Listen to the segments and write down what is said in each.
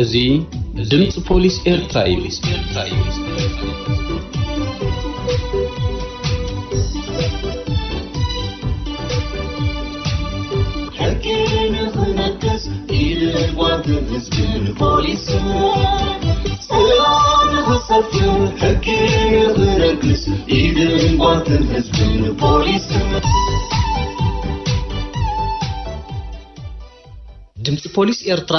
እዚ ድምፂ ፖሊስ ኤርትራ እዩ። ሕጊ ንኽነግስ ኢድን ጓንትን ህዝብን ፖሊስን፣ ሰላም ንኽሰፍን ሕጊ ንኽነግስ ኢድን ጓንትን ህዝብን ፖሊስን። ድምፂ ፖሊስ ኤርትራ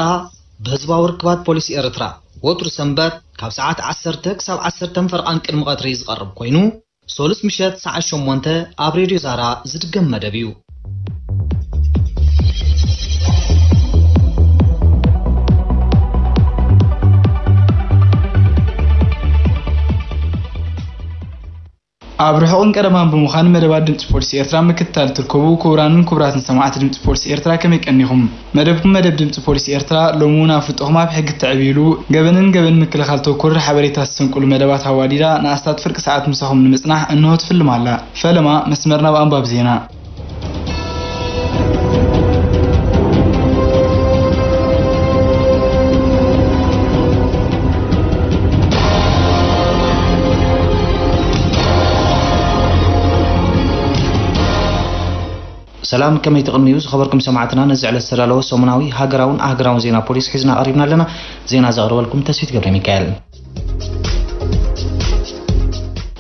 ብህዝባዊ ርክባት ፖሊስ ኤርትራ ወትሩ ሰንበት ካብ ሰዓት ዓሰርተ ክሳብ ዓሰርተ ፈርቓን ቅድሚ ቀትሪ ዝቐርብ ኮይኑ፣ ሶሉስ ምሸት ሰዓት ሸሞንተ ኣብ ሬድዮ ዛራ ዝድገም መደብ እዩ። ኣብ ርሑቕን ቀደማን ብምዃን መደባት ድምፂ ፖሊስ ኤርትራ ምክትታል ትርከቡ ክቡራንን ክቡራትን ሰማዕቲ ድምፂ ፖሊስ ኤርትራ፣ ከመይ ቀኒኹም? መደብኩም መደብ ድምፂ ፖሊስ ኤርትራ ሎሚ እውን ኣፍልጦኹም ኣብ ሕጊ ትዕብይሉ፣ ገበንን ገበን ምክልኻል ተኮር ሓበሬታ ዝሰንቅሉ መደባት ኣዋዲዳ ንኣስታት ፍርቂ ሰዓት ምሳኹም ንምጽናሕ እንሆ ትፍልም ኣላ። ፈለማ መስመር ናብ ኣንባቢ ዜና። ሰላም፣ ከመይ ትቕንዩ ዝኸበርኩም ሰማዕትና? ነዚ ዕለት ዝተዳለወ ሰሙናዊ ሃገራውን ኣህገራውን ዜና ፖሊስ ሒዝና ቀሪብና ኣለና። ዜና ዘቕርበልኩም ተስፊት ገብረ ሚካኤል።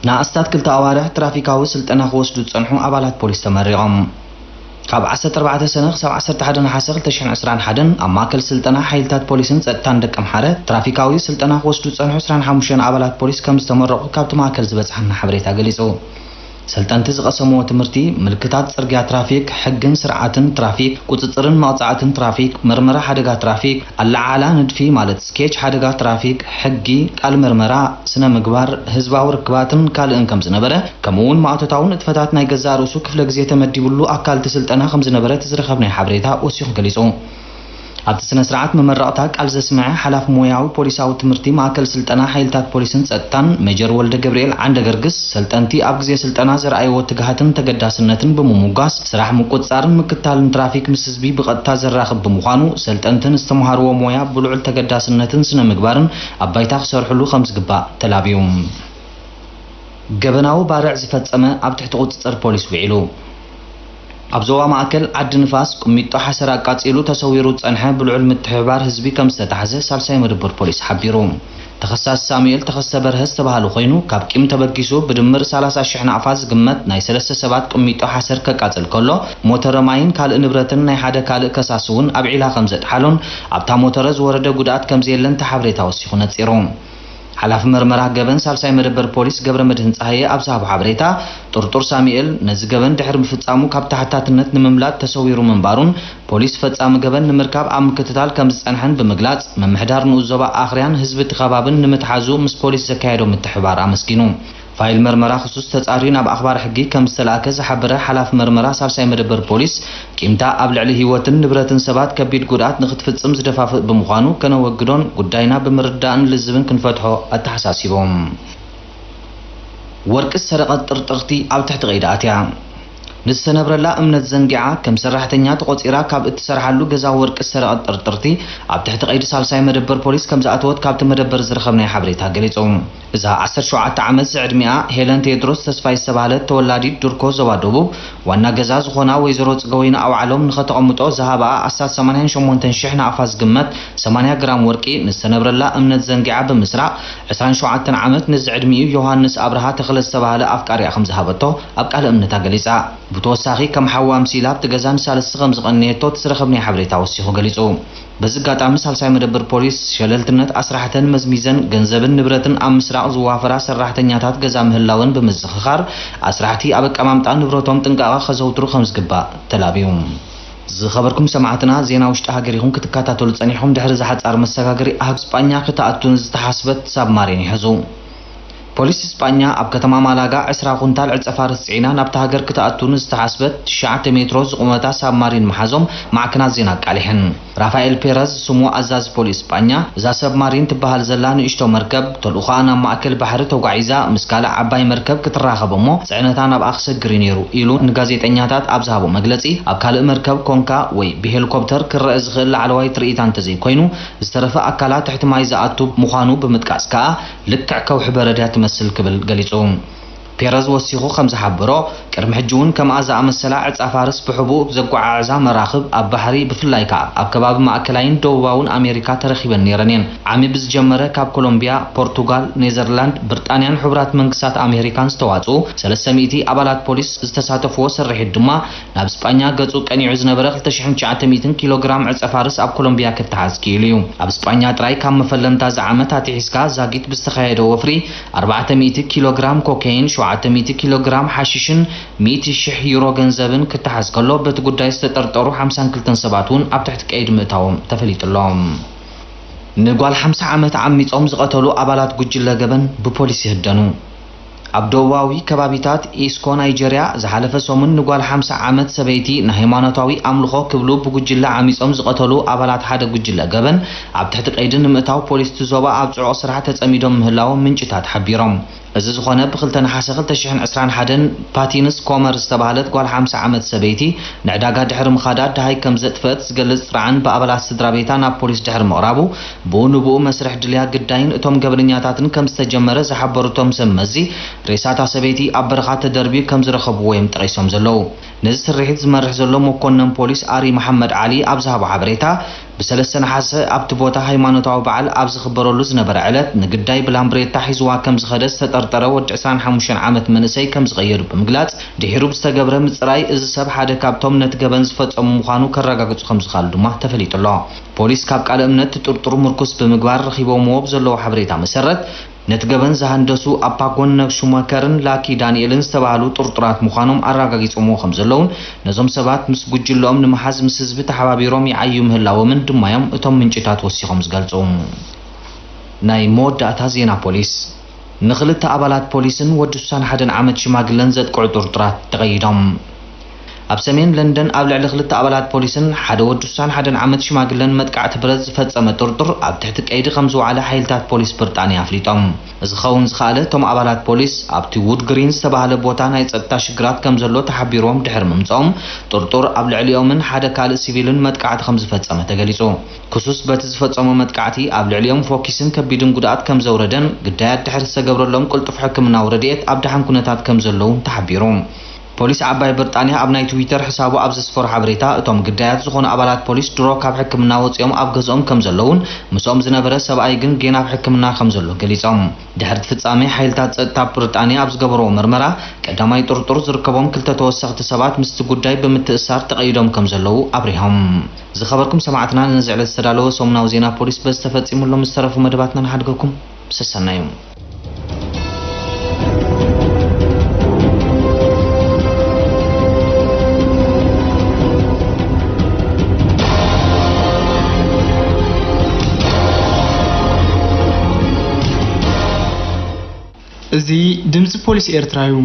ንኣስታት ክልተ ኣዋርሕ ትራፊካዊ ስልጠና ክወስዱ ዝጸንሑ ኣባላት ፖሊስ ተመሪቖም። ካብ ዓሰርተ ኣርባዕተ ሰነ ክሳብ ዓሰርተ ሓደ ነሓሰ ክልተ ሽሕን ዕስራን ሓደን ኣብ ማእከል ስልጠና ሓይልታት ፖሊስን ጸጥታን ደቀምሓረ ትራፊካዊ ስልጠና ክወስዱ ዝጸንሑ ዕስራን ሓሙሽተን ኣባላት ፖሊስ ከም ዝተመረቑ ካብቲ ማእከል ዝበጽሓና ሓበሬታ ገሊጹ። ሰልጠንቲ ዝቐሰምዎ ትምህርቲ፣ ምልክታት ጽርግያ ትራፊክ፣ ሕግን ስርዓትን ትራፊክ፣ ቁጽጽርን መቕጻዕትን ትራፊክ፣ መርመራ ሓደጋ ትራፊክ፣ ኣለዓዕላ ንድፊ ማለት ስኬች ሓደጋ ትራፊክ፣ ሕጊ፣ ቃል መርመራ፣ ስነ ምግባር፣ ህዝባዊ ርክባትን ካልእን ከም ዝነበረ፣ ከምኡ እውን ማእቶታዊ ንጥፈታት ናይ ገዛእ ርእሱ ክፍለ ግዜ ተመዲብሉ ኣካል እቲ ስልጠና ከም ዝነበረ እቲ ዝረኸብናዮ ሓበሬታ ወሲኹ ገሊጹ። ኣብቲ ስነ ስርዓት መመረቕታ ቃል ዘስምዐ ሓላፊ ሞያዊ ፖሊሳዊ ትምህርቲ ማእከል ስልጠና ሓይልታት ፖሊስን ጸጥታን ሜጀር ወልደ ገብርኤል ዓንደ ገርግስ፣ ሰልጠንቲ ኣብ ግዜ ስልጠና ዘርኣይዎ ትግሃትን ተገዳስነትን ብምሙጋስ፣ ስራሕ ምቁጽጻርን ምክታልን ትራፊክ ምስ ህዝቢ ብቐጥታ ዘራኽብ ብምዃኑ፣ ሰልጠንቲ ንዝተምሃርዎ ሞያ ብልዑል ተገዳስነትን ስነ ምግባርን ኣብ ባይታ ክሰርሕሉ ከም ዝግባእ ተላብዩ። ገበናዊ ባርዕ ዝፈጸመ ኣብ ትሕቲ ቁጽጽር ፖሊስ ውዒሉ። ኣብ ዞባ ማእከል ዓዲ ንፋስ ቁሚጦ ሓሰር ኣቃጺሉ ተሰዊሩ ዝጸንሐ ብልዑል ምትሕብባር ህዝቢ ከም ዝተታሕዘ ሳልሳይ መደበር ፖሊስ ሓቢሩ። ተኸሳሲ ሳሙኤል ተኸስተ በርሀ ዝተባህለ ኮይኑ፣ ካብ ቂም ተበጊሱ ብድምር ሰላሳ ሽሕ ናቕፋ ዝግመት ናይ ሰለስተ ሰባት ቁሚጦ ሓሰር ከቃጽል ከሎ፣ ሞተረ ማይን ካልእ ንብረትን ናይ ሓደ ካልእ ከሳሲ እውን ኣብ ዒላ ከም ዘጥሓሎን ኣብታ ሞተረ ዝወረደ ጉድኣት ከም ዘየለን እቲ ሓበሬታ ወሲኹ ነጺሩ። ሓላፊ መርመራ ገበን ሳልሳይ መደበር ፖሊስ ገብረ መድህን ጸሃየ ኣብ ዝሃቦ ሓበሬታ፣ ጥርጡር ሳሙኤል ነዚ ገበን ድሕሪ ምፍጻሙ ካብ ተሓታትነት ንምምላጥ ተሰዊሩ ምንባሩን ፖሊስ ፈጻሚ ገበን ንምርካብ ኣብ ምክትታል ከም ዝጸንሐን ብምግላጽ፣ ምምሕዳር ንኡስ ዞባ ኣኽርያን ህዝቢ እቲ ከባብን ንምትሓዙ ምስ ፖሊስ ዘካየዶ ምትሕብባር ኣመስጊኑ። ፋይል መርመራ ክሱስ ተጻርዩ ናብ ኣኽባር ሕጊ ከም ዝተላእከ ዝሓበረ ሓላፊ መርመራ ሳልሳይ መደበር ፖሊስ፣ ቂምታ ኣብ ልዕሊ ህይወትን ንብረትን ሰባት ከቢድ ጉድኣት ንክትፍጽም ዝደፋፍእ ብምዃኑ ከነወግዶን ጉዳይና ብምርዳእን ልዝብን ክንፈትሖ ኣተሓሳሲቦም። ወርቂ ዝሰረቐት ጥርጥርቲ ኣብ ትሕቲ ቀይዲ ኣትያ። ንዝተነብረላ እምነት ዘንጊዓ፣ ከም ሰራሕተኛ ተቖጺራ ካብ እትሰርሓሉ ገዛ ወርቂ ዝሰረቐት ጥርጥርቲ ኣብ ትሕቲ ቀይዲ ሳልሳይ መደበር ፖሊስ ከም ዝኣተወት ካብቲ መደበር ዝረኸብናዮ ሓበሬታ ገሊጹ። እዛ ዓሰርተ ሸውዓተ ዓመት ዝዕድሚኣ ሄለን ቴድሮስ ተስፋይ ዝተባህለት ተወላዲት ዱርኮ ዞባ ደቡብ ዋና ገዛ ዝኾና ወይዘሮ ጽገወይኒ ኣውዓሎም ንኸተቐምጦ ዝሃባኣ ኣስታት ሰማንያን ሸሞንተን ሽሕ ናቕፋ ዝግመት ሰማንያ ግራም ወርቂ ንዝተነብረላ እምነት ዘንጊዓ ብምስራቕ ዕስራን ሸውዓተን ዓመት ንዝዕድሚኡ ዮሃንስ ኣብርሃ ተኽለ ዝተባህለ ኣፍቃሪኣ ከም ዝሃበቶ ኣብ ቃለ እምነታ ገሊጻ። ብተወሳኺ ከም ሓዋ ኣምሲላ ኣብቲ ገዛ ንሳልስቲ ከም ዝቐነየቶ እቲ ዝረኸብናዮ ሓበሬታ ወሲኹ ገሊጹ። በዚ ኣጋጣሚ ሳልሳይ መደበር ፖሊስ ሸለልትነት ኣስራሕተን መዝሚዘን ገንዘብን ንብረትን ኣብ ምስራቕ ዝዋፈራ ሰራሕተኛታት ገዛ ምህላወን ብምዝኽኻር ኣስራሕቲ ኣብ ኣቀማምጣ ንብረቶም ጥንቃቐ ከዘውትሩ ከም ዝግባእ ተላብዩ። ዝኸበርኩም ሰማዕትና ዜና ውሽጢ ሃገር ኢኹም ክትከታተሉ ጸኒሕኩም። ድሕሪ እዚ ሓጻር መሰጋገሪ ኣብ ስጳኛ ክትኣቱ ንዝተሓስበት ሳብማሪን ይሕዙ። ፖሊስ ስጳኛ ኣብ ከተማ ማላጋ ዕስራ ኩንታል ዕጸ ፋርስ ጽዒና ናብታ ሃገር ክትኣቱ ንዝተሓስበት ትሽዓተ ሜትሮ ዝቑመታ ሳብማሪን ምሓዞም ማዕከናት ዜና ኣቃሊሐን። ራፋኤል ፔረዝ ስሙ ኣዛዚ ፖሊስ ስጳኛ፣ እዛ ሰብማሪን ትበሃል ዘላ ንእሽቶ መርከብ ተልእኾኣ ናብ ማእከል ባሕሪ ተጓዒዛ ምስ ካልእ ዓባይ መርከብ ክትራኸብ እሞ ጽዕነታ ናብኣ ክሰግር እዩ ነይሩ ኢሉ ንጋዜጠኛታት ኣብ ዝሃቦ መግለጺ፣ ኣብ ካልእ መርከብ ኮንካ ወይ ብሄሊኮፕተር ክረአ ዝኽእል ላዕለዋይ ትርኢታ እንተዘይኮይኑ ዝተረፈ ኣካላ ትሕቲ ማይ ዝኣቱ ምዃኑ ብምጥቃስ ከኣ ልክዕ ከውሒ በረድ እያ ትመስል ክብል ገሊጹ። ፔረዝ ወሲኹ ከም ዝሓበሮ፣ ቅድሚ ሕጂ እውን ከምኣ ዝኣመሰላ ዕጻ ፋርስ ብሕቡእ ዘጓዓዕዛ መራኽብ ኣብ ባሕሪ፣ ብፍላይ ከኣ ኣብ ከባቢ ማእከላይን ደቡባውን ኣሜሪካ ተረኺበን ነይረን እየን። ዓሚ ብዝጀመረ ካብ ኮሎምቢያ፣ ፖርቱጋል፣ ኔዘርላንድ፣ ብርጣንያን ሕቡራት መንግስታት ኣሜሪካን ዝተዋጽኡ ሰለስተ ሚእቲ ኣባላት ፖሊስ ዝተሳተፍዎ ስርሒት ድማ ናብ ስጳኛ ገጹ ቀኒዑ ዝነበረ ክልተ ሽሕን ትሽዓተ ሚእትን ኪሎ ግራም ዕጸ ፋርስ ኣብ ኮሎምቢያ ክተሓዝ ክኢሉ እዩ። ኣብ ስጳኛ ጥራይ ካብ መፈለምታ እዚ ዓመት ኣትሒዝካ ዛጊት ብዝተኻየደ ወፍሪ ኣርባዕተ ሚእቲ ኪሎ ግራም ኮካይን፣ ሸውዓተ ሚእቲ ኪሎ ግራም ሓሽሽን ሚእቲ ሽሕ ዩሮ ገንዘብን ክተሓዝ ከሎ፣ በቲ ጉዳይ ዝተጠርጠሩ ሓምሳን ክልተን ሰባት እውን ኣብ ትሕቲ ቀይዲ ምእታዎም ተፈሊጡ ኣሎ። ንጓል ሓምሳ ዓመት ዓሚጾም ዝቐተሉ ኣባላት ጉጅለ ገበን ብፖሊስ ይህደኑ። ኣብ ደቡባዊ ከባቢታት ኢስኮ ናይጀርያ ዝሓለፈ ሰሙን ንጓል ሓምሳ ዓመት ሰበይቲ ንሃይማኖታዊ ኣምልኾ ክብሉ ብጉጅለ ዓሚጾም ዝቐተሉ ኣባላት ሓደ ጉጅለ ገበን ኣብ ትሕቲ ቀይዲ ንምእታው ፖሊስ እቲ ዞባ ኣብ ጽዑቕ ስራሕ ተጸሚዶም ምህላዎም ምንጭታት ሓቢሮም። እዚ ዝኾነ ብክልተ ነሓሰ ክልተ ሽሕን ዕስራን ሓደን ፓቲንስ ኮመር ዝተባህለት ጓል ሓምሳ ዓመት ሰበይቲ ንዕዳጋ ድሕሪ ምኻዳ ደሃይ ከም ዘጥፈአት ዝገልጽ ጥርዓን ብኣባላት ስድራ ቤታ ናብ ፖሊስ ድሕሪ ምቕራቡ፣ ብኡ ንብኡ መስርሕ ድልያ ግዳይን እቶም ገበነኛታትን ከም ዝተጀመረ ዝሓበሩ እቶም ሰብ መዚ፣ ሬሳታ ሰበይቲ ኣብ በረኻ ተደርብዩ ከም ዝረኸብዎ እዮም ጠቒሶም ዘለዉ። ነዚ ስርሒት ዝመርሕ ዘሎ መኮነን ፖሊስ ኣሪ መሓመድ ዓሊ ኣብ ዝሃቦ ሓበሬታ፣ ብሰለስተ ነሓሰ ኣብቲ ቦታ ሃይማኖታዊ በዓል ኣብ ዝኽበረሉ ዝነበረ ዕለት፣ ንግዳይ ብላምብሬታ ሒዝዋ ከም ዝኸደ ዝተጠርጠረ ወዲ ዕስራን ሓሙሽተን ዓመት መንእሰይ ከም ዝቐየዱ ብምግላጽ፣ ድሒሩ ብዝተገብረ ምጽራይ፣ እዚ ሰብ ሓደ ካብቶም ነቲ ገበን ዝፈጸሙ ምዃኑ ከረጋግጹ ከም ዝኸኣሉ ድማ ተፈሊጡ ኣሎ። ፖሊስ ካብ ቃለ እምነት እቲ ጥርጡር ምርኩስ ብምግባር ረኺቦምዎ ብዘለዎ ሓበሬታ መሰረት፣ ነቲ ገበን ዝሃንደሱ ኣፓጎን ነብሹመከርን ላኪ ዳንኤልን ዝተባህሉ ጥርጡራት ምዃኖም ኣረጋጊጾምዎ ከም ዘለውን፣ ነዞም ሰባት ምስ ጉጅለኦም ንምሓዝ ምስ ህዝቢ ተሓባቢሮም ይዓዩ ምህላዎምን ድማ እዮም እቶም ምንጭታት ወሲኾም ዝገልጹ። ናይ መወዳእታ ዜና ፖሊስ። ንኽልተ ኣባላት ፖሊስን ወዲ ስሳን ሓደን ዓመት ሽማግለን ዘጥቅዑ ጥርጡራት ተቐይዶም። ኣብ ሰሜን ለንደን ኣብ ልዕሊ ክልተ ኣባላት ፖሊስን ሓደ ወዲ ስሳን ሓደን ዓመት ሽማግለን መጥቃዕቲ ብረት ዝፈጸመ ጥርጡር ኣብ ትሕቲ ቀይዲ ከም ዝወዓለ ሓይልታት ፖሊስ ብሪጣንያ ኣፍሊጦም። እዚ ክኸውን ዝኸኣለ እቶም ኣባላት ፖሊስ ኣብቲ ውድ ግሪን ዝተባህለ ቦታ ናይ ጸጥታ ሽግራት ከም ዘሎ ተሓቢሮም ድሕሪ ምምጽኦም ጥርጡር ኣብ ልዕሊኦምን ሓደ ካልእ ሲቪልን መጥቃዕቲ ከም ዝፈጸመ ተገሊጹ። ክሱስ በቲ ዝፈጸሞ መጥቃዕቲ ኣብ ልዕሊኦም ፎኪስን ከቢድን ጉድኣት ከም ዘውረደን ግዳያት ድሕሪ ዝተገብረሎም ቅልጡፍ ሕክምናዊ ረድኤት ኣብ ደሓን ኩነታት ከም ዘለዉ ተሓቢሩ። ፖሊስ ዓባይ ብሪጣንያ ኣብ ናይ ትዊተር ሕሳቡ ኣብ ዘስፈሮ ሓበሬታ፣ እቶም ግዳያት ዝኾኑ ኣባላት ፖሊስ ድሮ ካብ ሕክምና ወጺኦም ኣብ ገዝኦም ከም ዘለዉን ምስኦም ዝነበረ ሰብኣይ ግን ጌና ኣብ ሕክምና ከም ዘሎ ገሊጾም። ድሕሪ እቲ ፍጻሜ ሓይልታት ጸጥታ ብሪጣንያ ኣብ ዝገበርዎ መርመራ፣ ቀዳማይ ጥርጡር ዝርከቦም ክልተ ተወሰኽቲ ሰባት ምስቲ ጉዳይ ብምትእስሳር ተቐይዶም ከም ዘለዉ ኣብሪሆም። ዝኸበርኩም ሰማዕትና፣ ነዚ ዕለት ዝተዳለወ ሰሙናዊ ዜና ፖሊስ በዚ ተፈጺሙ ኣሎ። ምስ ዝተረፉ መደባትና ንሓድገኩም። ሰሰናዩ። እዚ ድምጺ ፖሊስ ኤርትራ እዩ።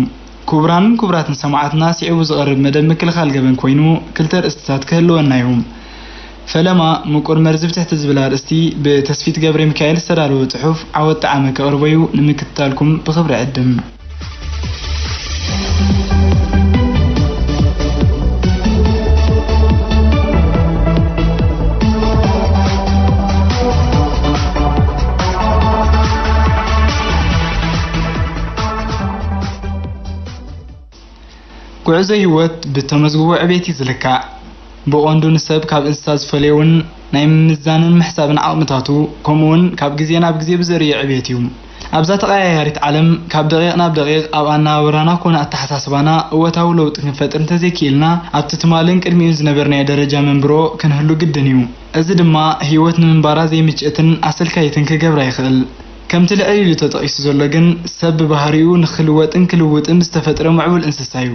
ክቡራንን ክቡራትን ሰማዕትና፣ ስዒቡ ዝቐርብ መደብ ምክልኻል ገበን ኮይኑ፣ ክልተ ኣርእስትታት ክህልወና እዩ። ፈለማ፣ ምቁር መርዚ ብትሕቲ ዝብል ኣርእስቲ ብተስፊት ገብረ ሚካኤል ዝተዳለወ ጽሑፍ ዓወት ጠዓመ ከቕርቦ እዩ። ንምክትታልኩም ብኽብሪ ዕድም። ጉዕዞ ህይወት ብተመዝግቦ ዕቤት እዩ ዝልካዕ። ብቐንዱ ንሰብ ካብ እንስሳ ዝፈልዮ እውን ናይ ምምዛንን ምሕሳብን ዓቕምታቱ፣ ከምኡውን ካብ ግዜ ናብ ግዜ ብዘርእዮ ዕቤት እዩ። ኣብዛ ተቐያያሪት ዓለም፣ ካብ ደቂቕ ናብ ደቂቕ ኣብ ኣነባብራና ኮነ ኣተሓሳስባና እወታዊ ለውጢ ክንፈጥር እንተዘይክኢልና፣ ኣብቲ ትማልን ቅድሚኡን ዝነበርናዮ ደረጃ መንብሮ ክንህሉ ግድን እዩ። እዚ ድማ ህይወት ንምንባራ ዘይምችእትን ኣሰልካይትን ክገብራ ይኽእል። ከምቲ ልዕል ኢሉ ተጠቒሱ ዘሎ ግን፣ ሰብ ብባህሪኡ ንኽልወጥን ክልውጥን ዝተፈጥረ ምዕቡል እንስሳ እዩ።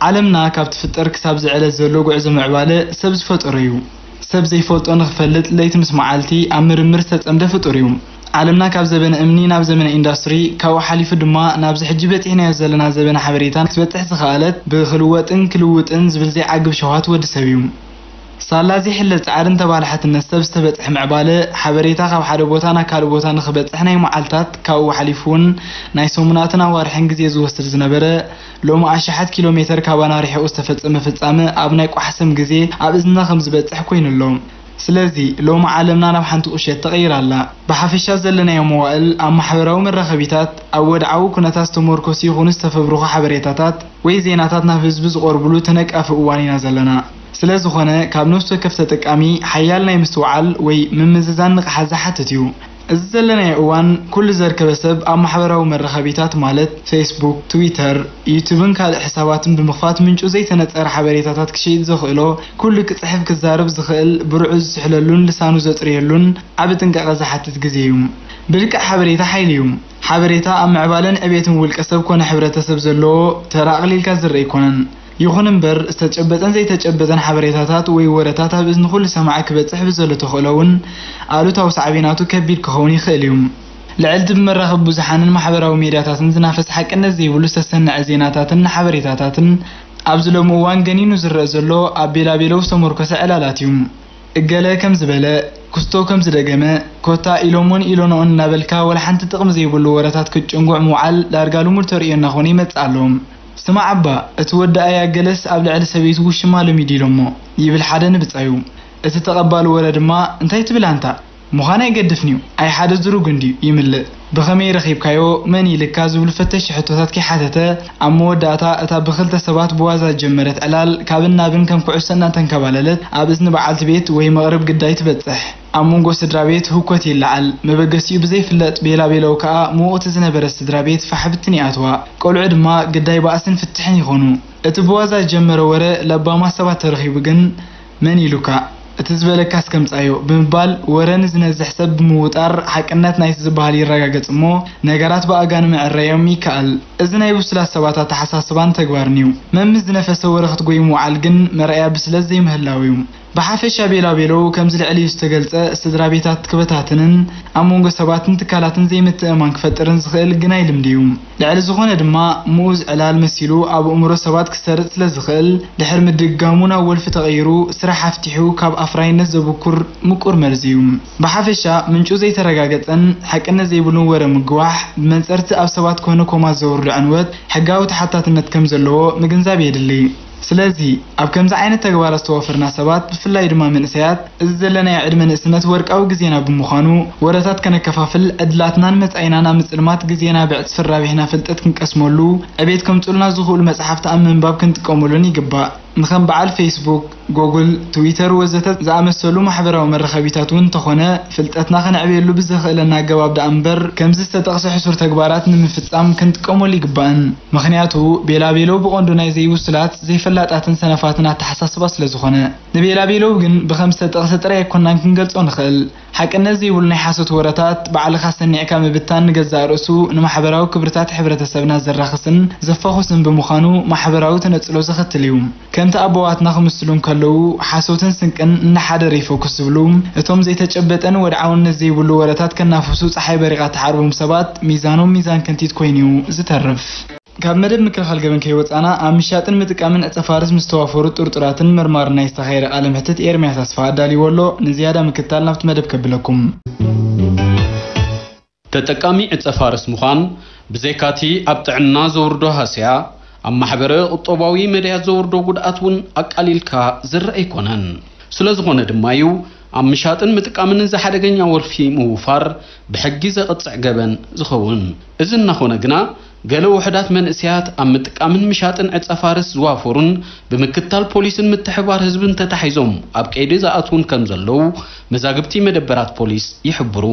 ዓለምና ካብ ትፍጠር ክሳብ ዝዕለት ዘሎ ጉዕዞ ምዕባለ ሰብ ዝፈጠሮ እዩ። ሰብ ዘይፈልጦ ንኽፈልጥ ለይቲ ምስ መዓልቲ ኣብ ምርምር ዝተጸምደ ፍጡር እዩ። ዓለምና ካብ ዘበነ እምኒ ናብ ዘመነ ኢንዳስትሪ፣ ካብኡ ሓሊፉ ድማ ናብዚ ሕጂ በጺሕናዮ ዘለና ዘበነ ሓበሬታ ክትበጽሕ ዝኸኣለት፣ ብክልወጥን ክልውጥን ዝብል ዘይዓግብ ሸውሃት ወዲ ሰብ እዩ። ሳላ ዘይሕለል ጻዕርን ተባላሕትነት ሰብ ዝተበጽሐ ምዕባለ፣ ሓበሬታ ካብ ሓደ ቦታ ናብ ካልእ ቦታ ንኽበጽሕ ናይ መዓልታት፣ ካብኡ ሓሊፉ እውን ናይ ሰሙናትን ኣዋርሕን ግዜ ዝወስድ ዝነበረ፣ ሎሚ ኣሽሓት ኪሎ ሜተር ካባና ርሒቑ ዝተፈጸመ ፍጻመ ኣብ ናይ ቋሕሰም ግዜ ኣብ እዝንና ከም ዝበጽሕ ኮይኑ ኣሎ። ስለዚ ሎሚ ዓለምና ናብ ሓንቲ ቁሸት ተቐይራ ኣላ። ብሓፈሻ ዘለናዮ መዋእል ኣብ ማሕበራዊ መራኸቢታት፣ ኣብ ወድዓዊ ኩነታት ዝተመርኮሱ ይኹኑ ዝተፈብርኹ ሓበሬታታት ወይ ዜናታት ናብ ህዝቢ ዝቐርብሉ ተነቃፊ እዋን ኢና ዘለና። ስለ ዝኾነ ካብ ነፍሲ ወከፍ ተጠቃሚ ሓያል ናይ ምስትውዓል ወይ ምምዝዛን ንቕሓት ዝሓትት እዩ። እዚ ዘለናዮ እዋን ኩሉ ዘርከበ ሰብ ኣብ ማሕበራዊ መራኸቢታት ማለት ፌስቡክ፣ ትዊተር፣ ዩቱብን ካልእ ሕሳባትን ብምኽፋት ምንጩ ዘይተነጸረ ሓበሬታታት ክሸይጥ ዘኽእሎ ኩሉ ክጽሕፍ ክዛረብ ዝኽእል ብርዑ ዝስሕለሉን ልሳኑ ዘጽርየሉን ዓቢ ጥንቃቐ ዝሓትት ግዜ እዩ። ብልክዕ ሓበሬታ ሓይሊ እዩ። ሓበሬታ ኣብ ምዕባለን ዕቤትን ውልቀ ሰብ ኮነ ሕብረተሰብ ዘለዎ ተራ ኣቕሊልካ ዝረአ ኣይኮነን። ይኹን እምበር ዝተጨበጠን ዘይተጨበጠን ሓበሬታታት ወይ ወረታት ኣብ እዝኒ ኩሉ ሰማዒ ክበጽሕ ብዘሎ ተኽእሎ እውን ኣሉታዊ ሳዕቤናቱ ከቢድ ክኸውን ይኽእል እዩ። ልዕልቲ ብመራኸቢ ብዙሓንን ማሕበራዊ ሜድያታትን ዝናፈስ ሓቅነት ዘይብሉ ዝተሰነዐ ዜናታትን ሓበሬታታትን ኣብዚ ሎሚ እዋን ገኒኑ ዝረአ ዘሎ ኣብ ቤላቤለው ዝተመርኮሰ ዕላላት እዩ። እገለ ከም ዝበለ፣ ክስቶ ከም ዝደገመ፣ ኮታ ኢሎሞን ኢሎኖኦን እናበልካ ወላ ሓንቲ ጥቕሚ ዘይብሉ ወረታት ክትጭንጉዕ ምውዓል ዳርጋ ልሙድ ተርእዮ እናኾነ ይመጽእ ኣሎ። ስማዕ እባ፣ እቲ ወዲ ኣያ ገለስ ኣብ ልዕሊ ሰበይቱ ውሽማ ለሚዱ ኢሎሞ ይብል ሓደ ንብጻዩ። እቲ ተቐባሊ ወረ ድማ እንታይ ትብል ኣንታ? ምዃን ኣይገድፍን'ዩ፣ ኣይ ሓደ ዝሩግ እንድዩ ይምልእ። ብኸመይ ረኺብካዮ? መን ኢልካ? ዝብሉ ፈተሽቲ ሕቶታት ከይሓተተ፣ ኣብ መወዳእታ እታ ብኽልተ ሰባት ብዋዛ ዝጀመረት ዕላል ካብን ናብን ከም ኩዕሶ እናተንከባለለት ኣብ እዝኒ በዓልቲ ቤት ወይ መቕርብ ግዳይ ትበጽሕ። ኣብ መንጎ ስድራ ቤት ህውከት ይለዓል። መበገሲኡ ብዘይፍለጥ ቤላቤለው ከኣ ምዉቕቲ ዝነበረት ስድራ ቤት ፋሕ ብትን ይኣትዋ። ቆልዑ ድማ ግዳይ ባእስን ፍትሕን ይኾኑ። እቲ ብዋዛ ዝጀመረ ወረ ለባማት ሰባት ተረኺቡ ግን መን ኢሉካ? እቲ ዝበለካስ ከምጻዮ ብምባል ወረ ንዝነዝሕ ሰብ ብምውጣር ሓቅነት ናይቲ ዝበሃል ይረጋገጽ እሞ ነገራት ብኣጋ ንምዕረዮም ይከኣል። እዚ ናይ ብሱላት ሰባት ኣተሓሳስባን ተግባርን እዩ። መምስ ዝነፈሰ ወረ ክትጎይ ምውዓል ግን መርኣያ ብስለት ዘይምህላው እዩ። ብሓፈሻ ቤላቤለው ከምዚ ልዕል ኢሉ ዝተገልጸ ስድራ ቤታት ክበታትንን ኣብ መንጎ ሰባትን ትካላትን ዘይምትእምማን ክፈጥርን ዝኽእል ግናይ ልምዲ እዩ። ልዕሊ ዝኾነ ድማ ምኡዝ ዕላል መሲሉ ኣብ ኣእምሮ ሰባት ክሰርጽ ስለ ዝኽእል፣ ድሕሪ ምድግጋሙ ናብ ወልፊ ተቐይሩ ስራሕ ኣፍቲሑ ካብ ኣፍራይነት ዘብኩር ምቁር መርዚ እዩ። ብሓፈሻ ምንጩ ዘይተረጋገጸን ሓቅነት ዘይብሉን ወረ ምግዋሕ፣ ብመንጸርቲ ኣብ ሰባት ኮነ ኮማት ዘውርዶ ዕንወት ሕጋዊ ተሓታትነት ከም ዘለዎ ምግንዛብ የድሊ። ስለዚ ኣብ ከምዚ ዓይነት ተግባራት ዝተዋፈርና ሰባት፣ ብፍላይ ድማ መንእሰያት፣ እዚ ዘለናዮ ዕድመ ንእስነት ወርቃዊ ግዜና ብምዃኑ፣ ወረታት ከነከፋፍል፣ ዕድላትናን መጻኢናን ኣብ ምጽልማት፣ ግዜና ብዕጽፊ ኣራቢሕና ፍልጠት ክንቀስመሉ፣ ዕቤት ከምጽኡልና ዝኽእሉ መጽሓፍቲ ኣብ ምንባብ ክንጥቀመሉን ይግባእ። ንኸም በዓል ፌስቡክ፣ ጎግል፣ ትዊተር ወዘተ ዝኣመሰሉ ማሕበራዊ መራኸቢታት እውን እንተኾነ፣ ፍልጠትና ከነዕብየሉ ብዘኽእለና ኣገባብ ደኣ እምበር፣ ከምዚ ዝተጠቕሰ ሕሱር ተግባራት ንምፍጻም ክንጥቀመሉ ይግባእን። ምኽንያቱ፣ ቤላቤለው ብቐንዱ ናይ ዘይብሱላት፣ ዘይፈላጣትን ሰነፋትን ኣተሓሳስባ ስለ ዝኾነ። ንቤላቤለው ግን ብኸም ዝተጠቕሰ ጥራይ ኣይኮናን ክንገልጾ ንኽእል። ሓቅነት ዘይብሉ ናይ ሓሶት ወረታት፣ ባዕልኻ ሰኒዕካ ምብታን ንገዛእ ርእሱ ንማሕበራዊ ክብርታት ሕብረተሰብና ዘራኽስን ዘፋኹስን ብምዃኑ፣ ማሕበራዊ ተነጽሎ ዘኸትል እዩ። ከምቲ ኣቦዋትና ክምስሉ እንከለዉ፣ ሓሶትን ስንቅን ንሓደ ሬፎ ክስብሉ፣ እቶም ዘይተጨበጠን ወድዓውነት ዘይብሉ ወረታት ከናፍሱ ጸሓይ በሪቓ ትሓርቦም ሰባት፣ ሚዛኖም ሚዛን ከንቲት ኮይኑ'ዩ ዝተርፍ። ካብ መደብ ምክልኻል ገበን ከይወጻና፣ ኣብ ምሻጥን ምጥቃምን ዕጸ ፋርስ ምስ ተዋፈሩ ጥርጡራትን መርማርን ናይ ዝተኻየደ ቃለ መሕትት ኤርምያስ ኣስፋ ኣዳልይዎ ኣሎ። ንዝያዳ ምክትታል ናብቲ መደብ ከብለኩም። ተጠቃሚ ዕጸ ፋርስ ምዃን ብዘይካቲ ኣብ ጥዕና ዘውርዶ ሃስያ፣ ኣብ ማሕበረ ቁጠባዊ መዳያት ዘውርዶ ጉድኣት እውን ኣቃሊልካ ዝረኣ ኣይኮነን። ስለ ዝኾነ ድማ እዩ ኣብ ምሻጥን ምጥቃምን እዚ ሓደገኛ ወልፊ ምውፋር ብሕጊ ዘቕጽዕ ገበን ዝኸውን። እዚ እናኾነ ግና፣ ገለ ውሑዳት መንእሰያት ኣብ ምጥቃምን ምሻጥን ዕጸ ፋርስ ዝዋፈሩን ብምክትታል ፖሊስን ምትሕብባር ህዝብን ተታሒዞም ኣብ ቀይዲ ዝኣትዉን ከም ዘለዉ መዛግብቲ መደበራት ፖሊስ ይሕብሩ።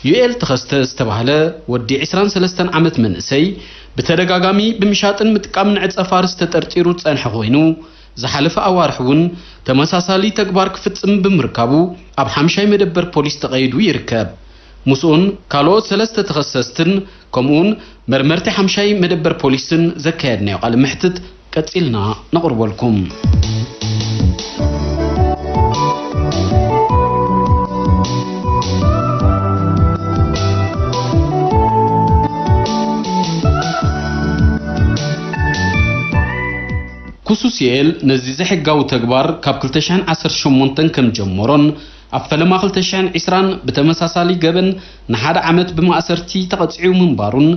ዩኤል ተኸስተ ዝተባህለ ወዲ ዕስራን ሰለስተን ዓመት መንእሰይ ብተደጋጋሚ ብምሻጥን ምጥቃምን ዕጸ ፋርስ ተጠርጢሩ ዝጸንሐ ኮይኑ፣ ዝሓለፈ ኣዋርሕ እውን ተመሳሳሊ ተግባር ክፍጽም ብምርካቡ ኣብ ሓምሻይ መደበር ፖሊስ ተቐይዱ ይርከብ። ምስኡን ካልኦት ሰለስተ ተኸሰስትን ከምኡውን መርመርቲ ሓምሻይ መደበር ፖሊስን ዘካየድናዮ ቃለ መሕትት ቀጺልና ነቕርበልኩም። ሱሲኤል ነዚ ዘይሕጋዊ ተግባር ካብ ክልተ ሽሕን ዓሰርተ ሸሞንተን ከም ጀመሮን ኣብ ፈለማ ክልተ ሽሕን ዕስራን ብተመሳሳሊ ገበን ንሓደ ዓመት ብማእሰርቲ ተቐጺዑ ምንባሩን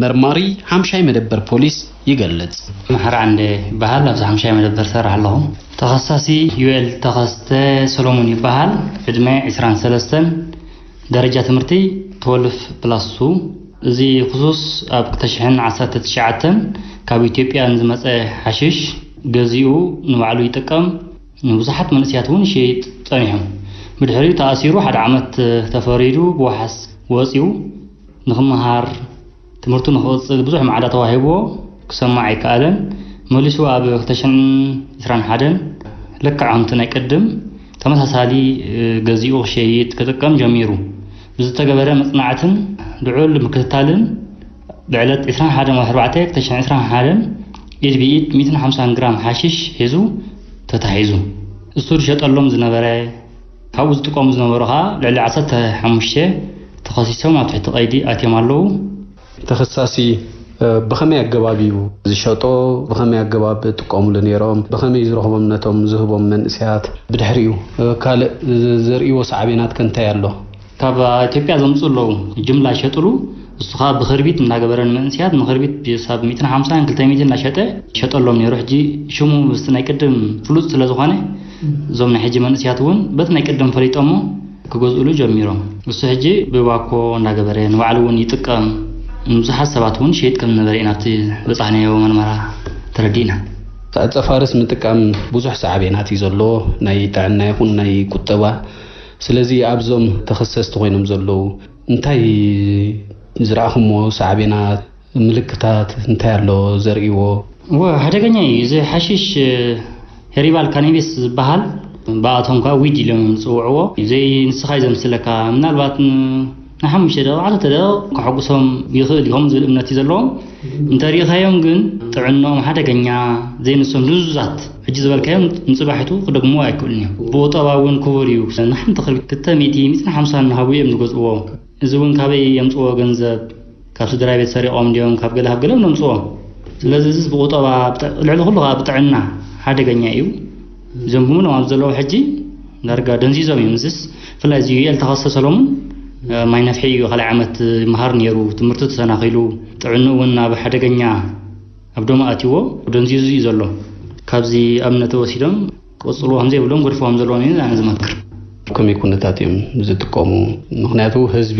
መርማሪ ሓምሻይ መደበር ፖሊስ ይገልጽ። መሓሪ ዓንደ ይበሃል። ኣብዚ ሓምሻይ መደበር ሰርሕ ኣለኹ። ተኸሳሲ ዩኤል ተኸስተ ሰሎሙን ይበሃል። ዕድመ ዕስራን ሰለስተን፣ ደረጃ ትምህርቲ ትወልፍ ፕላስ ቱ። እዚ ክሱስ ኣብ ክልተ ሽሕን ዓሰርተ ትሽዓተን ካብ ኢትዮጵያ ንዝመጸ ሓሽሽ ገዚኡ ንባዕሉ ይጥቀም፣ ንብዙሓት መንእስያት እውን ይሸይጥ ጸኒሑ። ብድሕሪኡ ተኣሲሩ ሓደ ዓመት ተፈሪዱ ብዋሓስ ወጺኡ ንኽመሃር ትምህርቱ ንኽቕጽል ብዙሕ ማዕዳ ተዋሂብዎ ክሰማዕ ኣይከኣለን። መሊሱ ኣብ ክልተ ሽሕን ዕስራን ሓደን ልክዕ ከምቲ ናይ ቅድም ተመሳሳሊ ገዚኡ ክሸይጥ ክጥቀም ጀሚሩ። ብዝተገበረ መጽናዕትን ልዑል ምክትታልን ብዕለት ዕስራን ሓደን ወርሒ ኣርባዕተ ክልተ ሽሕን ዕስራን ሓደን ኢድ ብኢድ ሚእትን ሓምሳን ግራም ሓሽሽ ሒዙ ተታሒዙ። እሱ ዝሸጠሎም ዝነበረ ካብኡ ዝጥቀሙ ዝነበሩ ኸዓ ልዕሊ ዓሰርተ ሓሙሽተ ተኸሲሶም ኣብ ትሕቲ ቀይዲ ኣትዮም ኣለዉ። ተኸሳሲ ብኸመይ ኣገባብ እዩ ዝሸጦ? ብኸመይ ኣገባብ ይጥቀሙሉ ነይሮም? ብኸመይ ዝረኽቦም ነቶም ዝህቦም መንእሰያት? ብድሕሪኡ ካልእ ዘርእይዎ ሳዕቤናት ከ እንታይ ኣሎ? ካብ ኢትዮጵያ ዘምፅኡ ኣለዉ፣ ጅምላ ይሸጥሉ። እሱ ከዓ ብክርቢት እናገበረ ንመንእሰያት ንክርቢት ሳብ ሚእትን ሓምሳን ክልተ ሚእትን እናሸጠ ይሸጠሎም ነይሩ። ሕጂ ሽሙ ምስቲ ናይ ቅድም ፍሉጥ ስለ ዝኾነ እዞም ናይ ሕጂ መንእሰያት እውን በቲ ናይ ቅድም ፈሊጦሞ ክገዝእሉ ጀሚሮም። እሱ ሕጂ ብባኮ እናገበረ ንባዕሉ እውን ይጥቀም። ንብዙሓት ሰባት እውን ሸይጥ ከም ዝነበረ ኢና ኣብቲ ዝበፃሕናዮ መርመራ ተረዲእና። ዕፀ ፋርስ ምጥቃም ብዙሕ ሳዕቤናት እዩ ዘለዎ፣ ናይ ጥዕና ይኹን ናይ ቁጠባ። ስለዚ ኣብዞም ተኸሰስቲ ኮይኖም ዘለዉ እንታይ ዝረኣኹምዎ ሳዕቤናት፣ ምልክታት እንታይ ኣሎ ዘርእይዎ? ወ ሓደገኛ እዩ። እዚ ሓሽሽ ሄሪባል ካናቢስ ዝበሃል፣ ብኣቶም ከዓ ዊድ ኢሎም እዮም ዝፅውዕዎ። ዘይ ንስኻ እዩ ዘምስለካ። ምናልባት ን- ንሓሙሽተ ደቂቕ ዓሰርተ ደቂቕ ከሐጉሶም ይኽእል እዩ፣ ከምኡ ዝብል እምነት እዩ ዘለዎም። እንተሪእኻዮም ግን ጥዕንኦም ሓደገኛ፣ ዘይንሶም ልዙዛት፣ ሕጂ ዝበልካዮም ንፅባሒቱ ክደግምዎ ኣይክእሉን እዮም። ብቁጠባ እውን ክቡር እዩ። ንሓንቲ ክርቢት ክልተ ሚእቲ፣ ሚእትን ሓምሳን እናሃቡ እዮም ዝገዝእዎ። እዚ እውን ካበይ የምፅዎ ገንዘብ? ካብ ስድራ ቤት ሰሪቖም ድዮም? ካብ ገለ ካብ ገለ እዮም ዘምፅዎ። ስለዚ እዚ ብቁጠባ ብጥ- ልዕሊ ኩሉ ከዓ ብጥዕና ሓደገኛ እዩ። እዞም ብምሎም ኣብ ዘለዉ ሕጂ ዳርጋ ደንዚዞም እዮም። ምስስ ብፍላይ እዚ ዩኤል ተኸስተ ሰሎሙን ማይ ነፍሒ እዩ፣ ካልኣይ ዓመት ይመሃር ነይሩ፣ ትምህርቱ ተሰናኺሉ፣ ጥዕንኡ እውን ኣብ ሓደገኛ ኣብ ዶማ ኣትይዎ ደንዚዙ እዩ ዘሎ። ካብዚ ኣብነት ወሲዶም ክቕፅልዎ ከም ዘይብሎም ገድፎ ከም ዘለዎም እዩ ኣነ ዝመክር። ከመይ ኩነታት እዮም ዝጥቀሙ? ምክንያቱ ህዝቢ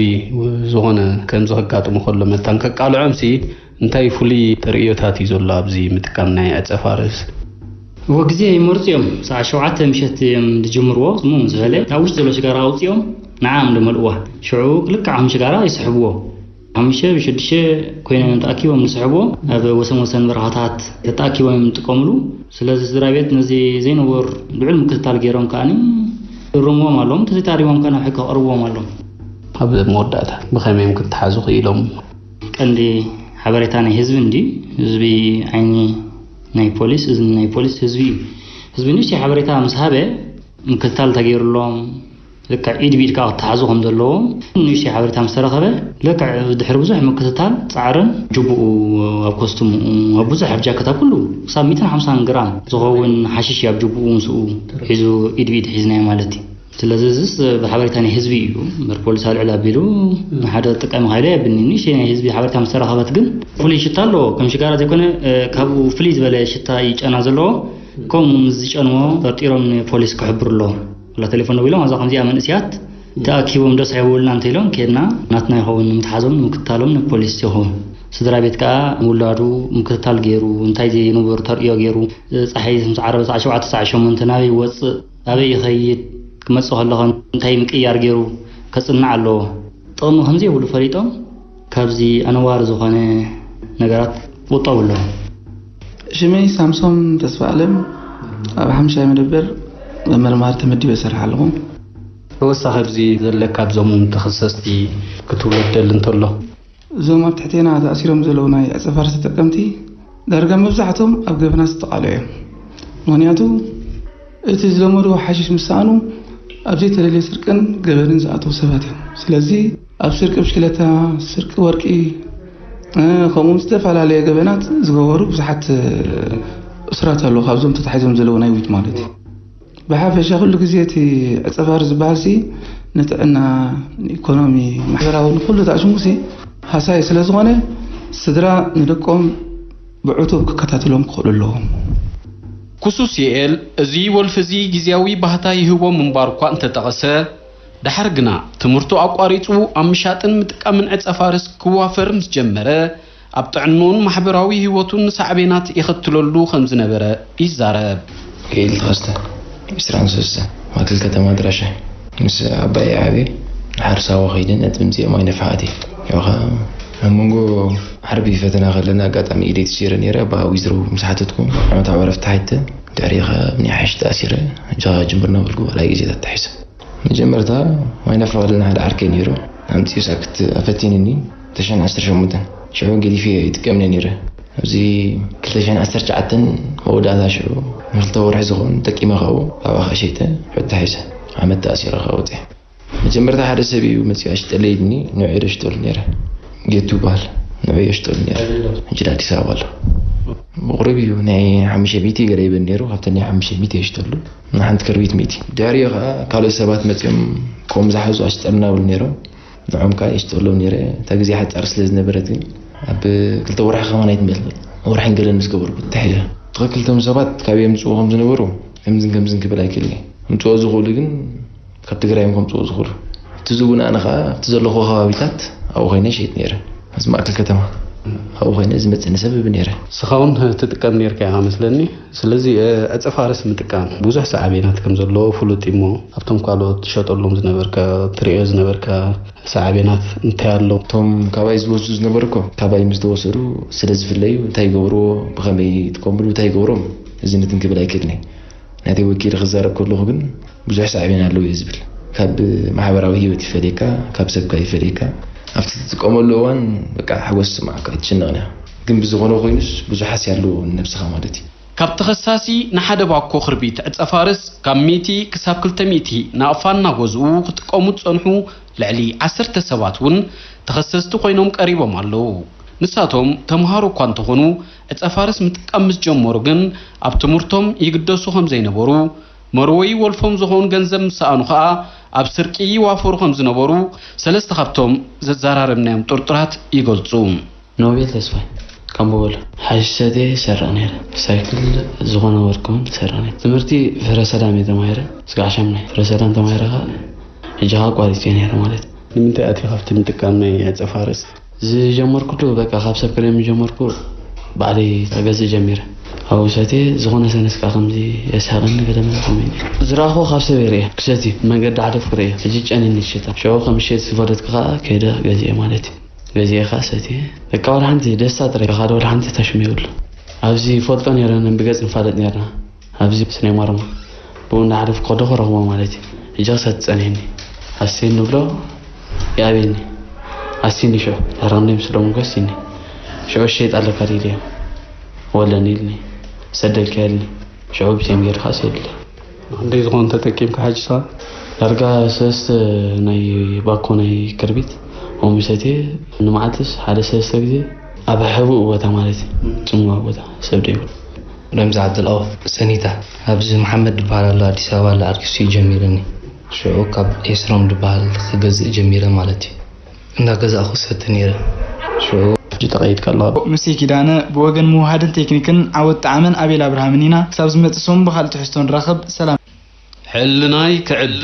ዝኾነ ከምዚ ከጋጥሙ ከሎ መታን ከቃልዖም ሲ እንታይ ፍሉይ ተርእዮታት እዩ ዘሎ ኣብዚ ምጥቃም ናይ ዕፀ ፋርስ? እወ ግዜ ይመርፁ እዮም። ሰዓት ሸውዓተ ምሸት እዮም ዝጅምርዎ። ስሙ ምስ በለ ናብ ውሽጢ ዘሎ ሽጋራ ኣውፅኦም ንዓም ዝመልእዋ። ሽዑ ክልክዕ ከም ሽጋራ ይስሕብዎ። ሓሙሽተ ብሽዱሽተ ኮይኖም እዮም ተኣኪቦም ዝስሕብዎ። ኣብ ወሰን ወሰን በረኻታት ተኣኪቦም እዮም ዝጥቀምሉ። ስለዚ ስድራ ቤት ነዚ ዘይንቡር ልዑል ምክትታል ገይሮም ከዓኒ ይእርምዎም ኣለዎም። እንተዘይተኣሪሞም ከ ናብ ሕጊ ከቕርብዎም ኣለዎም። ኣብ መወዳእታ ብኸመይ እዮም ክተሓዙ ክኢሎም? ቀንዲ ሓበሬታ ናይ ህዝቢ እንዲ ህዝቢ ዓይኒ ናይ ፖሊስ፣ እዝኒ ናይ ፖሊስ ህዝቢ እዩ። ህዝቢ ንእሽተይ ሓበሬታ ምስ ሃበ ምክትታል ተገይሩሎም ልክዕ ኢድ ብኢድ ከዓ ክተሓዙ ከም ዘለዎም ንእሽተይ ሓበሬታ ምስ ተረኸበ ልክዕ ድሕሪ ብዙሕ ምክትታል ፃዕርን ጅቡኡ ኣብ ኮስቱምኡ ኣብ ብዙሕ ኣብ ጃከት ኣብ ኩሉ ክሳብ ሚእትን ሓምሳን ግራም ዝኸውን ሓሽሽ እዩ ኣብ ጅቡኡ ምስኡ ሒዙ ኢድ ብኢድ ሒዝናዮ ማለት እዩ። ስለዚ እዚስ ብሓበሬታ ናይ ህዝቢ እዩ እምበር ፖሊስ ኣልዕል ኣቢሉ ንሓደ ተጠቃሚ ካይሉ የብኒ። ንእሽተይ ናይ ህዝቢ ሓበሬታ ምስ ተረኸበት ግን ፍሉይ ሽታ ኣለዎ። ከም ሽጋራ ዘይኮነ ካብኡ ፍልይ ዝበለ ሽታ እዩ ጨና ዘለዎ። ከምኡ ምስ ዝጨንዎ ጠርጢሮም ንፖሊስ ክሕብሩ ኣለዎም። ወላ ቴሌፎን ደዊሎም ኣብዛ ከምዚኣ መንእስያት ተኣኪቦም ደስ ኣይብሉና እንተኢሎም ከድና ናትና ይኸውን ንምትሓዞም ንምክታሎም ንፖሊስ ይኸውን። ስድራ ቤት ከዓ ውላዱ ምክትታል ገይሩ እንታይ ዘይንቡር ተርእዮ ገይሩ ፀሓይ ምስ ዓረበ ሰዓት ሸውዓተ ሰዓት ሸሞንተ ናበይ ይወፅእ ኣበይ ይኸይድ ክመፅእ ከለኸ እንታይ ምቅያር ገይሩ ከፅንዕ ኣለዎ። ጥቕሚ ከምዘይብሉ ፈሊጦም ካብዚ ኣነዋሪ ዝኾነ ነገራት ክቁጠቡ ኣለዎም። ሽመይ ሳምሶም ተስፋ ኣለም ኣብ ሓምሻይ መደበር መርማሪ ተመዲበ ይሰርሕ ኣለኹ። ተወሳኺ ኣብዚ ዘለካ ኣብዞም ተኸሰስቲ ክትውለደል እንተሎ? እዞም ኣብ ትሕቴና ተኣሲሮም ዘለዉ ናይ ዕፀ ፋርስ ተጠቀምቲ ዳርጋ መብዛሕቶም ኣብ ገበናት ዝተቓልዑ እዮም። ምኽንያቱ እቲ ዝለመድዎ ሓሽሽ ምስ ሰኣኑ ኣብ ዘይተደልየ ስርቅን ገበንን ዝኣተዉ ሰባት እዮም። ስለዚ ኣብ ስርቂ ብሽክለታ፣ ስርቂ ወርቂ፣ ከምኡ ምስ ዝተፈላለየ ገበናት ዝገበሩ ብዙሓት እሱራት ኣለዉ፣ ካብዞም ተታሒዞም ዘለዉ ናይ ዊት ማለት እዩ። ብሓፈሻ ኩሉ ግዜ እቲ ዕጸፋር ዝበሃል ሲ ንጥዕና፣ ንኢኮኖሚ፣ ማሕበራዊ፣ ንኩሉ ተኣሽሙ ሲ ሃሳይ ስለ ዝኾነ፣ ስድራ ንደቆም ብዕቱብ ክከታተሎም ክኽእሉ ኣለዎም። ኩሱስኤል እዚ ወልፊ እዚ ግዜያዊ ባህታ ይህቦ ምንባር እኳ እንተጠቐሰ፣ ደሓር ግና ትምህርቱ ኣቋሪጹ ኣብ ምሻጥን ምጥቃምን ዕጸ ፋርስ ክዋፈር ምስ ጀመረ፣ ኣብ ጥዕንኡን ማሕበራዊ ህይወቱን ሳዕቤናት የኸትለሉ ከም ዝነበረ ይዛረብ። ዩኤል ተኸስተ፣ ዕስራን ሰለስተን፣ ማእከል ከተማ ድራሻ። ምስ ኣባይ ዓብየ ንሓርሳዋ ከይደ ነጥቢ ምጽኦም ኣይነፍሓት እየ። ያው ኸኣ ኣብ መንጎ ዓርቢ ፈተና ከለና ኣጋጣሚ ኢደይ ተሲረ ነይረ። ኣባ ዊዝሮ ምስ ሓተትኩ ዓመታዊ ዕረፍቲ ሓይተ ድሕሪ ኸ ብናይ ሓሽ ተኣሲረ። እጃ ጅምር ነበርኩ፣ ካልኣይ ግዜ ተታሒሰ። መጀመርታ ማይናፋ ከለና ሓደ ዓርከይ ነይሩ። ኣምጺኡ ሳክት ኣፈቲንኒ። ክልተ ሽሕን ዓሰርተ ሸሞንተን ሽዑ ገዲፈ ይጥቀምኒ ነይረ። ኣብዚ ክልተ ሽሕን ዓሰርተ ትሽዓተን መወዳእታ ሽዑ ንክልተ ወርሒ ዝኸውን ጠቂመ ካብኡ፣ ካብኣ ከዓ ሸይጠ፣ ሽዑ ተታሒዘ። ዓመት ተኣሲረ ከዓ ወፅየ። መጀመርታ ሓደ ሰብ እዩ መፂኡ ኣሽጠለይ ኢልኒ፣ ንዑ ኢለ ሽጠሉ ነይረ። ጌቱ ይበሃል። ንዑ እየ ሽጠሉ ነይረ። ሕጂ ኣዲስ ኣበባ ኣሎ። ብቑሩብ እዩ ናይ ሓሙሽተ ሚእቲ ገለ ይበል ነይሩ። ካብተን ናይ ሓሙሽተ ሚእቲ እየ ሽጠሉ። ንሓንቲ ከርቢት ሚእቲ። ድሕሪኡ ከዓ ካልኦት ሰባት መፂኦም ከምኡ ዝሓዙ ኣሽጠልና ይብሉ ነይሮም። ንዖም ከዓ የሽጠሎም ነይረ። እታ ግዜ ሓፃር ስለ ዝነበረት ግን ኣብ ክልተ ወርሒ ከማን ኣይትመልእ፣ ወርሕን ገለን ምስ ገበርኩ ተታሒዘ። ትኽክል፣ እቶም ሰባት ካበይ የምፅኡ ከም ዝነበሩ ከምዝን ከምዝን ክብል ኣይክእልን እየ። ከምፅኦ ዝኽእሉ ግን ካብ ትግራይ እዮም ከምፅኡ ዝኽእሉ። እቲ ዝውንኣኒ ከዓ ኣብቲ ዘለኹዎ ከባቢታት ኣብኡ ኮይነ ይሸይጥ ነይረ። ኣብዚ ማእከል ከተማ ኣብኡ ኮይነ ዝመፅእኒ ሰብ እህብ ነይረ። ንስኻ እውን ትጥቀም ነይርካ ኢኻ መስለኒ። ስለዚ ዕፀ ፋርስ ምጥቃም ብዙሕ ሳዕቤናት ከም ዘለዎ ፍሉጥ እዩ እሞ ኣብቶም ካልኦት ትሸጠሎም ዝነበርካ ትርእዮ ዝነበርካ ሳዕቤናት እንታይ ኣሎ? እቶም ካባይ ዝወስዱ ዝነበሩ እኮ ካባይ ምስ ተወሰዱ ስለ ዝፍለዩ እንታይ ይገብርዎ፣ ብኸመይ ይጥቀምሉ፣ እንታይ ይገብሮም፣ እዚ ንትን ክብል ኣይክእልን እየ። ናተይ ወኪለ ክዛረብ ከለኹ ግን ብዙሕ ሳዕቤን ኣለዎ እየ ዝብል። ካብ ማሕበራዊ ህይወት ይፈልየካ፣ ካብ ሰብካ ይፈልየካ። ኣብቲ ትጥቀመሉ እዋን በቃ ሓጎስ ይስምዓካ፣ ኣይትጭነቕን ኢኻ። ግን ብዝኾነ ኮይኑስ ብዙሕ ሃስያ ኣለዎ ንነብስኻ ማለት እዩ። ካብ ተኸሳሲ ንሓደ ባኮ ክርቢት ዕጸ ፋርስ ካብ ሚእቲ ክሳብ ክልተ ሚእቲ ናቕፋ እናገዝኡ ክጥቀሙ ዝጸንሑ ልዕሊ ዓሰርተ ሰባት እውን ተኸሰስቲ ኮይኖም ቀሪቦም ኣለዉ። ንሳቶም ተምሃሮ እኳ እንተኾኑ፣ ዕጸ ፋርስ ምጥቃም ምስ ጀመሩ ግን ኣብ ትምህርቶም ይግደሱ ከም ዘይነበሩ፣ መርወዪ ወልፎም ዝኸውን ገንዘብ ምስ ሰኣኑ ከኣ ኣብ ስርቂ ይዋፈሩ ከም ዝነበሩ ሰለስተ ካብቶም ዘዘራረብናዮም ጥርጡራት ይገልጹ። ኖቤል ተስፋይ፣ ካምቦ በሎ። ሓሽሽ ሰትየ ይሰርቕ ነይረ። ሳይክል ዝኾነ ወርቂ እውን ይሰርቕ ነይረ። ትምህርቲ ፍረ ሰላም እየ ተማሂረ። ስጋዕ ሻምናይ ፍረ ሰላም ተማሂረ ከኣ ሕጂ ከኣ ኣቋሪፀ ነይረ ማለት እዩ። ንምንታይ ኣትዩ ካብቲ ምጥቃም ናይ ዕፀ ፋርስ? ዝጀመርኩሉ በቃ ካብ ሰብ ክርኢ ምጀመርኩ ባዕለይ ክገዝእ ጀሚረ። ኣብኡ ሰትየ ዝኾነ ሰነስ ከኣ ከምዚ የስሕቐኒ ገለ መለ ከምኡ እዩ ነይሩ። ዝረኣኽዎ ካብ ሰብ እየ ርእየ ክሰቲ ብመንገዲ ሓለፍኩ ርእየ። ሕጂ ጨንየኒ ክሸጣ። ሽዑ ከም ዝሸይጥ ዝፈለጥኩ ከኣ ከይደ ገዚኤ ማለት እዩ። ገዚኤ ከኣ ሰትየ። በቃ ዋላ ሓንቲ ደስታ ጥራይ፣ ካልእ ዋላ ሓንቲ ተሽም የብሉ። ኣብዚ ይፈልጦ ነይረ፣ ብገጽ ንፋለጥ ነይርና። ኣብዚ ስነ ማርያም ብኡ እንዳሓለፍኩ ከለኹ ረኽቦ ማለት እዩ። ሕጂ ክሰቲ ጸኒሕኒ። ኣስቲኒ ንብሎ ይኣብየኒ። ኣስቲኒ ሽዑ፣ ድሕሪ ክንደይ ምስ ሎምንኮ ኣስቲኒ። ሽዑ ሸይጥ ኣለካ ድዩ ኢለዮ። ወለን ኢልኒ። ሰደልካ ኢልኒ። ሽዑ ብቴም ገይሩ ከኣ ሰዲለ። ክንደይ ዝኾኑ ተጠቂምካ ሕጂ ስኻ? ዳርጋ ሰለስተ ናይ ባኮ ናይ ክርቢት ኦሚ ሰትየ ንመዓልትስ ሓደ ሰለስተ ግዜ ኣብ ሕቡእ ቦታ ማለት እዩ። ጽምዋ ቦታ ሰብ ደይብሉ። ረምዚ ዓብደልኣውፍ ሰኒታ ኣብዚ መሓመድ ዝበሃል ኣሎ ኣዲስ ኣበባ ኣሎ ዓርኪ እሱ እዩ ጀሚርኒ። ሽዑ ካብ ኤስሮም ዝበሃል ክገዝእ ጀሚረ ማለት እዩ። እንዳገዛእኹ ሰቲ ነይረ። ሽዑ ሕጂ ተቐይድካ ኣለኻ። ሙሴ ኪዳነ ብወገን ምውሃድን ቴክኒክን ዓወት ጣዕመን ኣቤል ኣብርሃምን ኢና። ክሳብ ዝመጽእ ሰሙን ብኻልእ ትሕዝቶ ንራኸብ። ሰላም። ሕልናይ ክዕቢ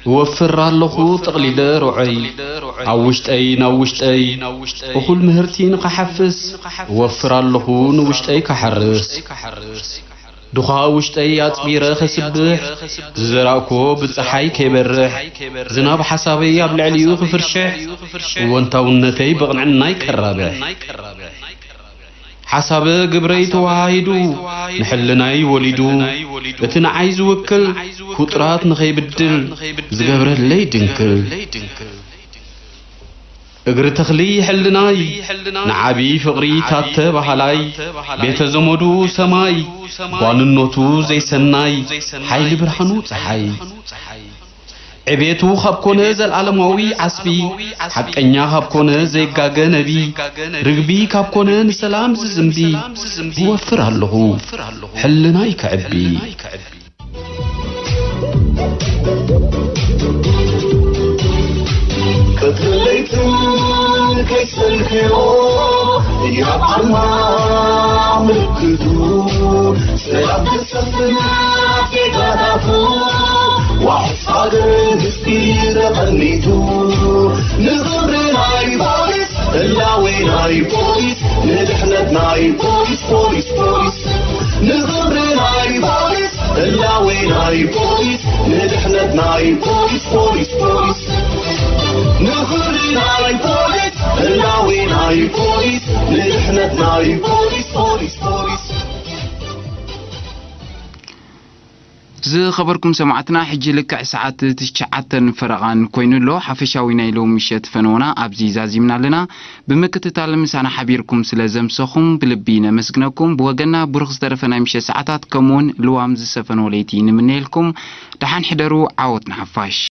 እወፍር ኣለኹ ጠቕሊለ ሮዐይ ኣብ ውሽጠይ ናብ ውሽጠይ እኹል ምህርቲ ንኸሓፍስ እወፍር ኣለኹ ንውሽጠይ ክሓርስ። ድኻ ውሽጠይ ኣጽቢረ ኸስብሕ፣ ዝዘራእክዎ ብጸሓይ ከይበርሕ፣ ዝናብ ሓሳበይ ኣብ ልዕሊኡ ክፍርሽሕ፣ እወንታውነተይ ብቕንዕናይ ከራብሕ። ሓሳበ ግብረይ ተወሃሂዱ፣ ንሕልናይ ወሊዱ፣ እቲ ንዓይ ዝውክል፣ ፍጡራት ንኸይብድል፣ ዝገብረለይ ድንክል። እግሪ ተኽሊ ሕልናይ ንዓቢ ፍቕሪ ታተ በሃላይ ቤተ ዘመዱ ሰማይ ጓንነቱ ዘይሰናይ ሓይሊ ብርሃኑ ጸሓይ ዕቤቱ ካብ ኮነ ዘልኣለማዊ ዓስቢ፣ ሓቀኛ ካብ ኮነ ዘይጋገ ነቢ፣ ርግቢ ካብ ኮነ ንሰላም ዝዝንቢ፣ እወፍር ኣለኹ ሕልናይ ከዕቢ። ቀትርን ለይትን ከይሰልክዮ፣ ህያብ ዓድና ምልክቱ፣ ሰላም ክሰፍን ጌጋታቱ፣ ዋሕስ ሃገርን ህዝቢ ተቐኒቱ፣ ንኽብሪ ናይ ፖሊስ፣ ህላዌ ናይ ፖሊስ፣ ንድሕነት ናይ ፖሊስ፣ ፖሊስ፣ ፖሊስ። ንኽብሪ ናይ ፖሊስ፣ ህላዌ ናይ ፖሊስ፣ ንድሕነት ናይ ፖሊስ፣ ፖሊስ፣ ፖሊስ። ንኽብሪ ናይ ፖሊስ፣ ህላዌ ናይ ፖሊስ፣ ንድሕነት ናይ ፖሊስ፣ ፖሊስ፣ ፖሊስ። ዝኸበርኩም ሰማዕትና፣ ሕጂ ልክዕ ሰዓት ትሽዓተን ፈረቓን ኮይኑ ኣሎ። ሓፈሻዊ ናይ ሎሚ ምሸት ፈነውና ኣብዚ ዛዚምና ኣለና። ብምክትታል ምሳና ሓቢርኩም ስለ ዘምሰኹም ብልቢ ነመስግነኩም። ብወገና ብሩኽ ዝተረፈ ናይ ምሸት ሰዓታት ከምኡውን ልዋም ዝሰፈኖ ለይቲ ንምነየልኩም። ደሓን ሕደሩ፣ ዓወት ንሓፋሽ።